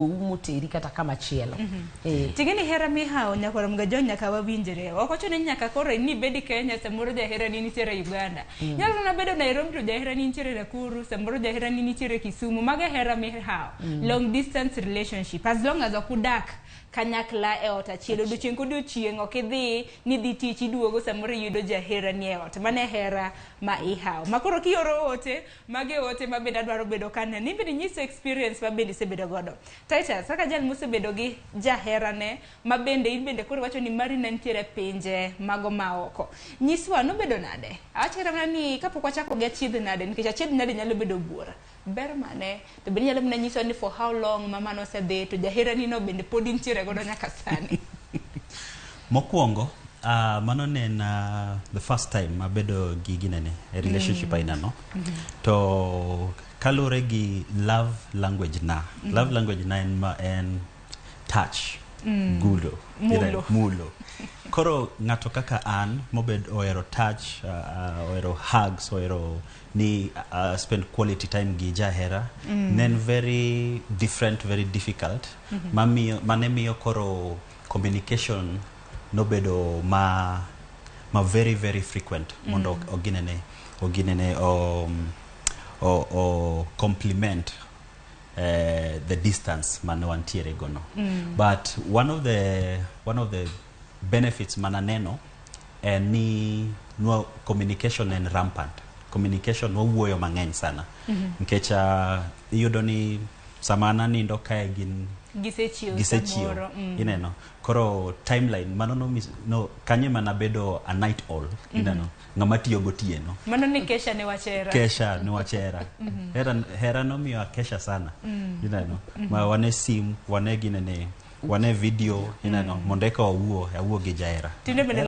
Moteri kata kama chielo. Eh. Ting'eni hera mihawo nyakwar Mgajong nyaka wawinjre. Ok ochuno ni nyaka koro ni ibed Kenya samoro jaherani nitiere Uganda. Nyalo mana bedo Nairobi to jaherani nitiere Nakuru, samoro jaherani nitiere Kisumu. Mago e hera mihawo. Long distance relationship. As long as ok udak kanyakla e ot achiel odiochieng' kodiochieng' ok idhi ni dhi tich iduogo samoro iyudo jaherani e ot. Mano e hera ma ihawo. Ma koro kioro ote Magi e ote ma bende adwaro bedo ka aneno. In bende inyisa experience ma bende isebedo godo. Titus, kaka jal mosebedo gi jaherane ma bende in bende koro iwacho ni mari ne nitiere e pinje mago ma oko. Nyiswa, nobedo nade? Awach kata mana ni kapok wachako gi achiedh nade, nikech achiedh nade nyalo bedo buora. Ber mane? To bende inyalo mana nyiswa ni for how long ma mano osedhi to jaherani no bende pod intiere godo nyaka sani. Mokwongo, mano ne en the first time abedo gi ginene e relationship aina no. To kaluwore gi love language na, love language na en, ma, en touch, gudo, Mulo. Mulo. Koro ng'ato kaka an mobed ohero touch, ohero hugs, ohero ni spend quality time gi jahera, ne en very different, very difficult, mamiyo, mane miyo koro communication nobedo ma very very frequent mondo oginene o complement the distance mane wantiere gono. But one of the benefits mananeno en ni nwa communication en rampant communication, wawuoyo mang'eny sana nikech iyudo ni sama an anindo kae gin Gisechiew gisechiew samoro. Ineno koro timeline mano no, no kanyo ema nabedo a night owl, ineno, ng'ama tiyo gotieno. Mano ni kesha ne wach hera. Kesha ni wach hera. Hera, hera nomiyo akesha sana, ineno, ma wane sim, wane ginene, wane video, ineno, mondo eka wawuo awuo gi jahera. Tinde bende